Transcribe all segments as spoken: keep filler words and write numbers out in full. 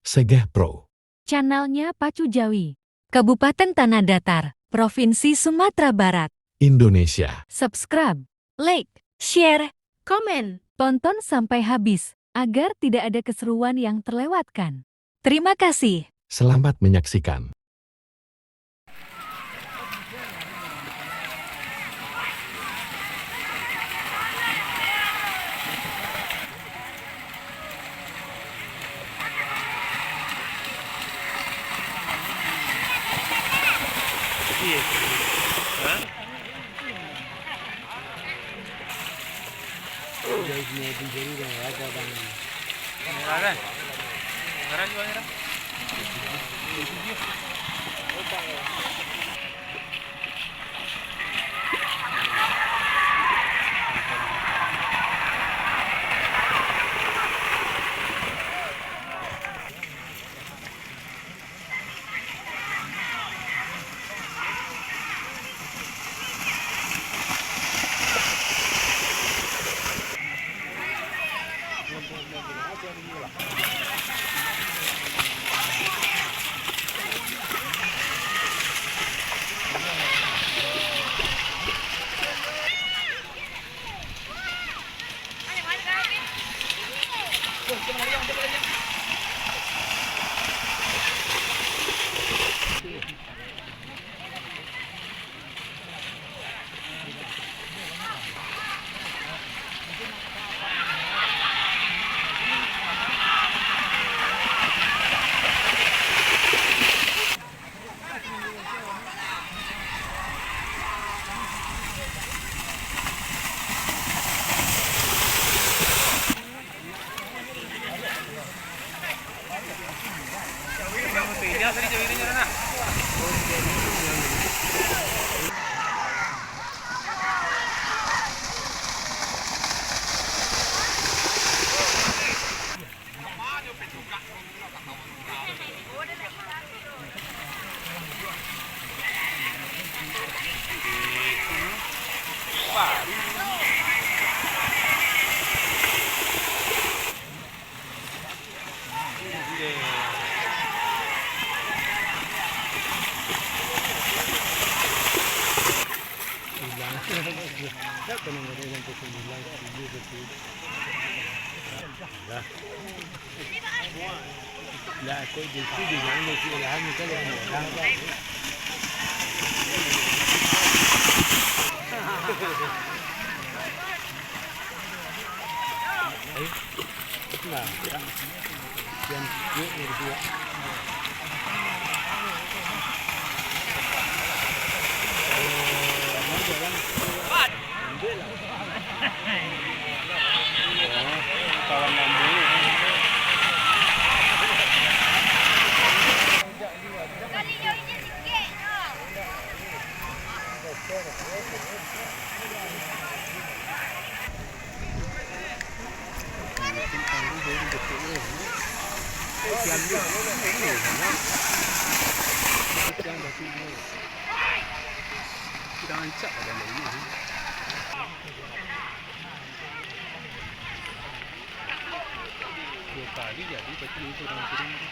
Segeh Pro. Channelnya Pacu Jawi, Kabupaten Tanah Datar, Provinsi Sumatera Barat, Indonesia. Subscribe, like, share, komen, tonton sampai habis, agar tidak ada keseruan yang terlewatkan. Terima kasih. Selamat menyaksikan. Dua kali jadi, tapi itu orang kirim tu.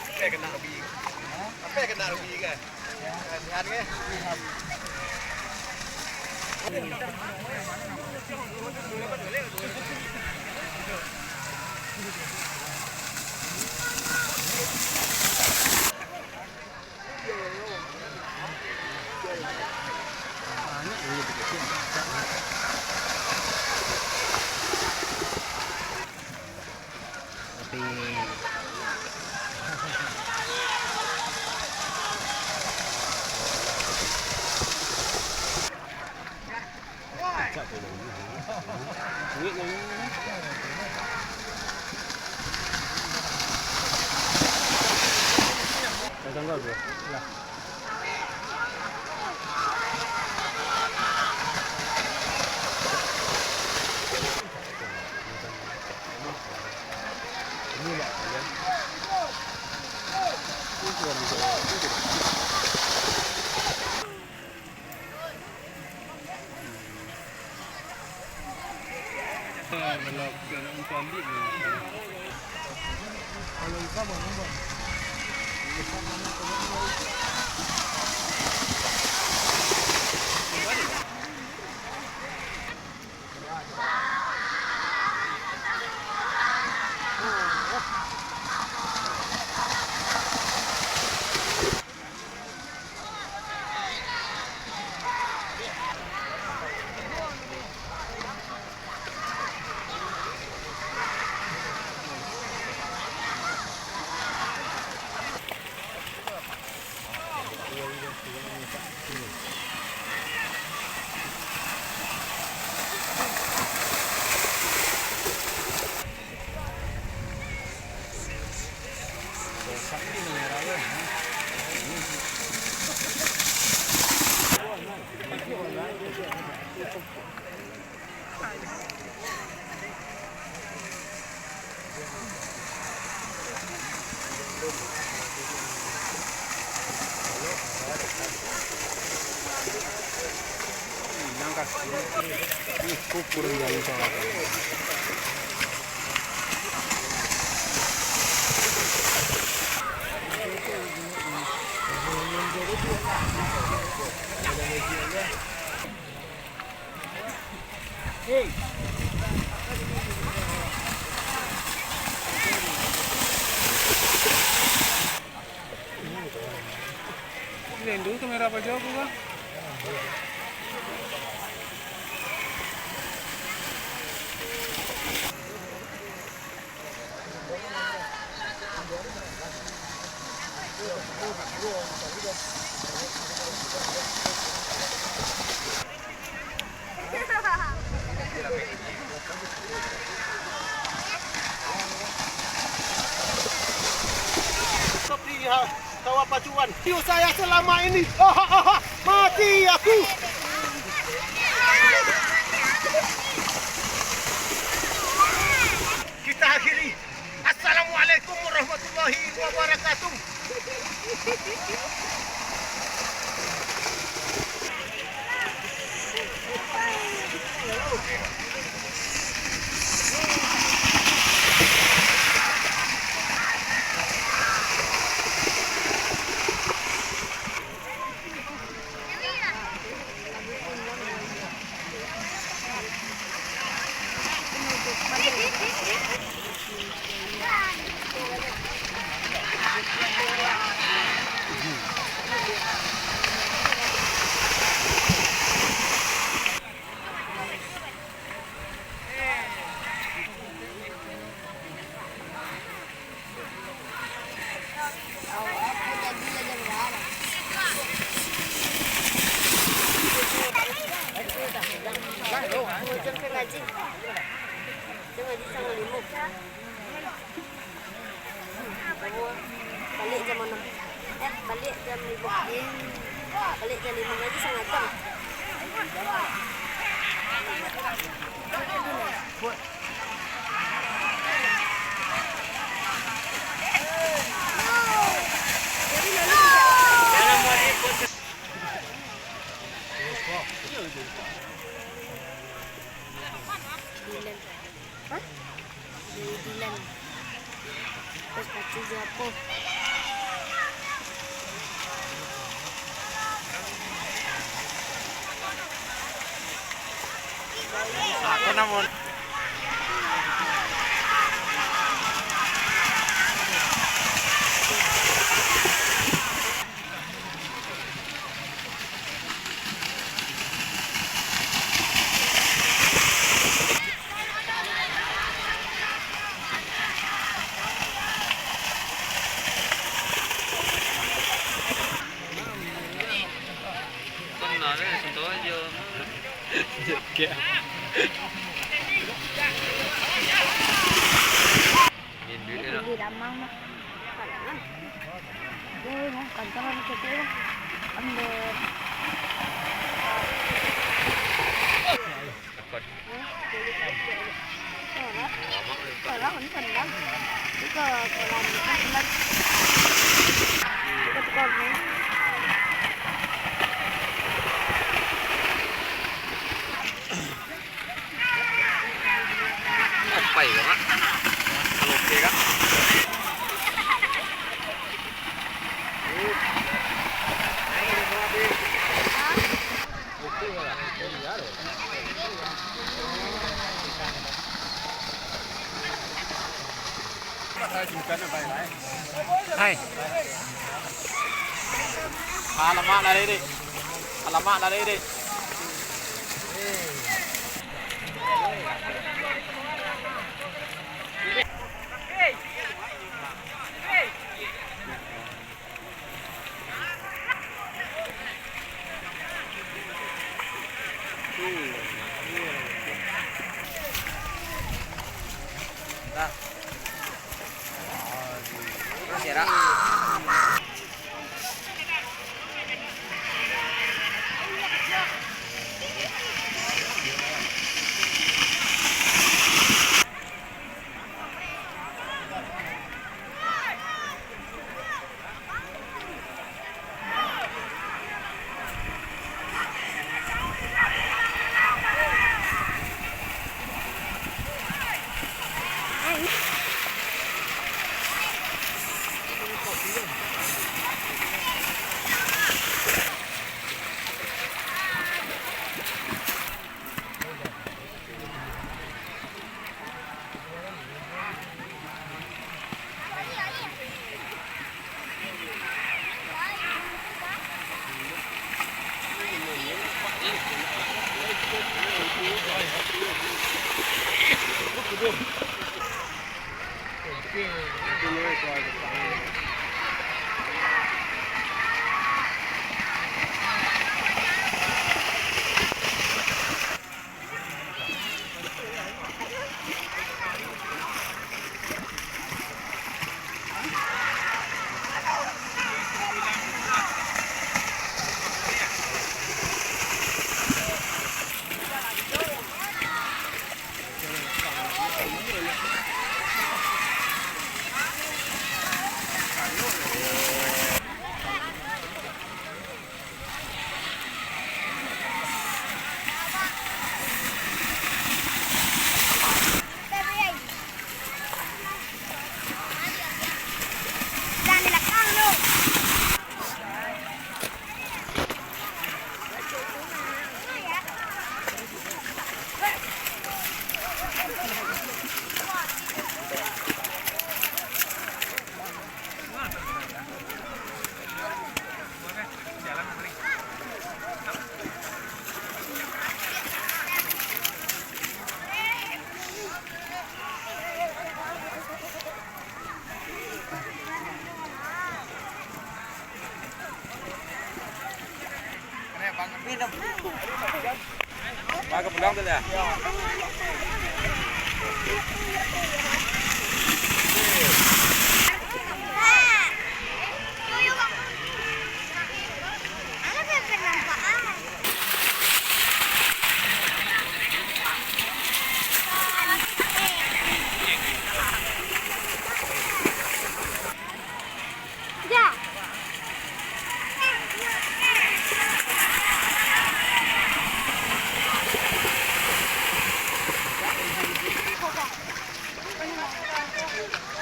Sampai kena rugi. Sampai kena rugi kan? Kasihan kan? Tapi Rindu kamera apa jauh, Bang? Tapi ha, tawa pacuan. Yo, saya selama ini. Aha, aha, mati aku. Kita akhiri. Assalamualaikum warahmatullahi wabarakatuh. Baliak jam anam. Eh, baliak jam limo. Baliak jam limo ngaji sangaja. Hah? Di Dilan. Terus pati jo apo? Apo namo? Joget. Minduik lah. Di lamang mah. Panas. Duh, mah, kantor harus cek lah. Ambil. Dapat. Hah? Jadi, orang, orang ni pandang. Itu ke kolam, kolam. Dekat kolam ni. Alamak, lari, Dik. Alamak, lari, Dik.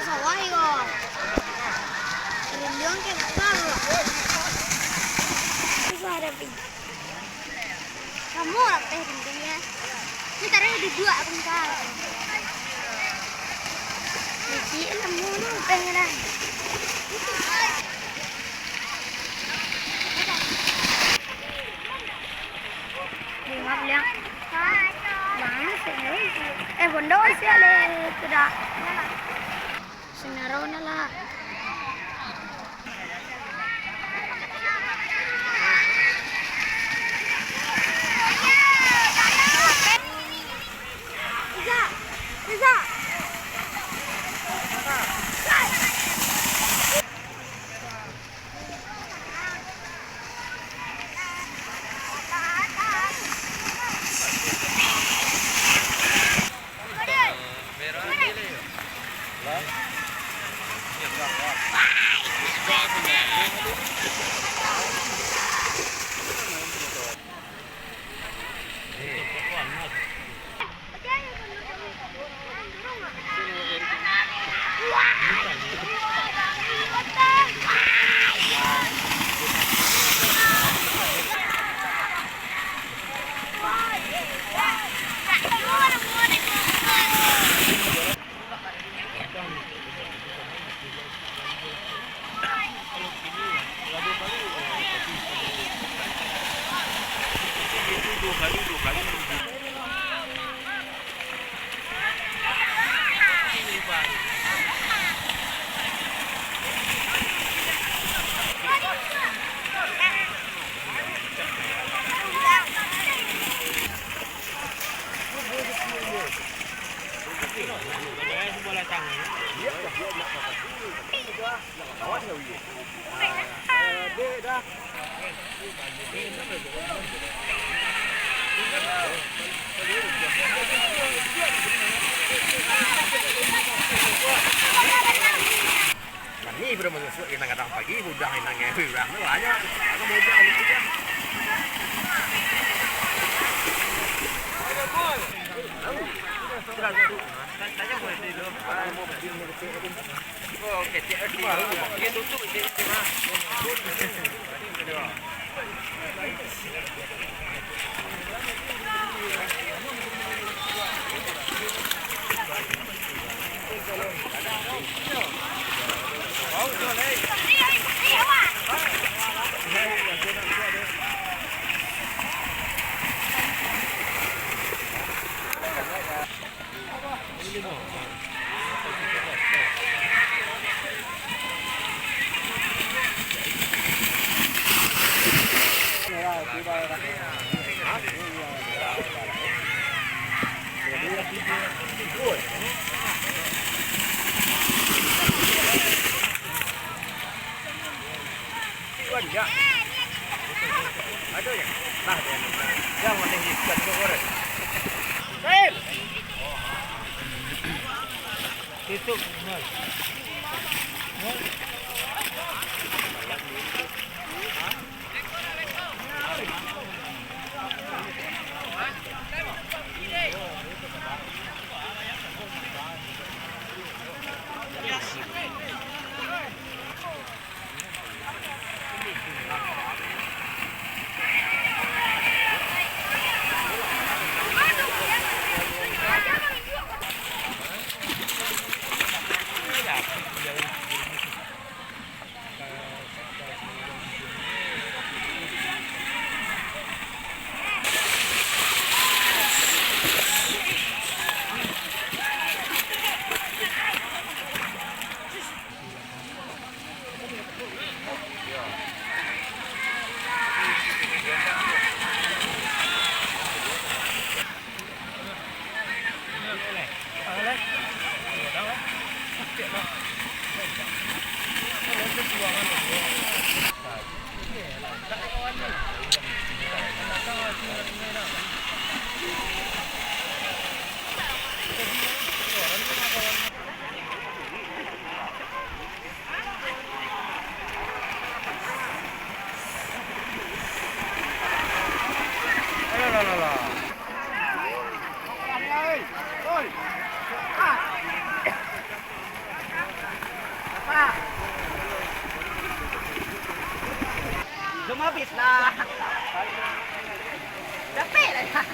Sawah iko. Rinduang ke besar lah. Susah ada pi. Kamu lah teh rindunya. Ini taruh duduk aku minta. Biji lemu tu teh lah. Bunga beliang. Bang, sini. Eh, bondo sih ale sudah. Sinaro na lah. Iza, Iza. Mani baru masuak, kadang-kadang pagi, budang inang ngewe urang tu banyak. Aku mau bilang gitu kan. Tanya boleh tidur. Oh, kecil. Dia tutup je. Ado ya? Nah, dia. Yang mana ikan tu, Bor? Sail! Tutup, Bor. Belum habis lah. Capek lah.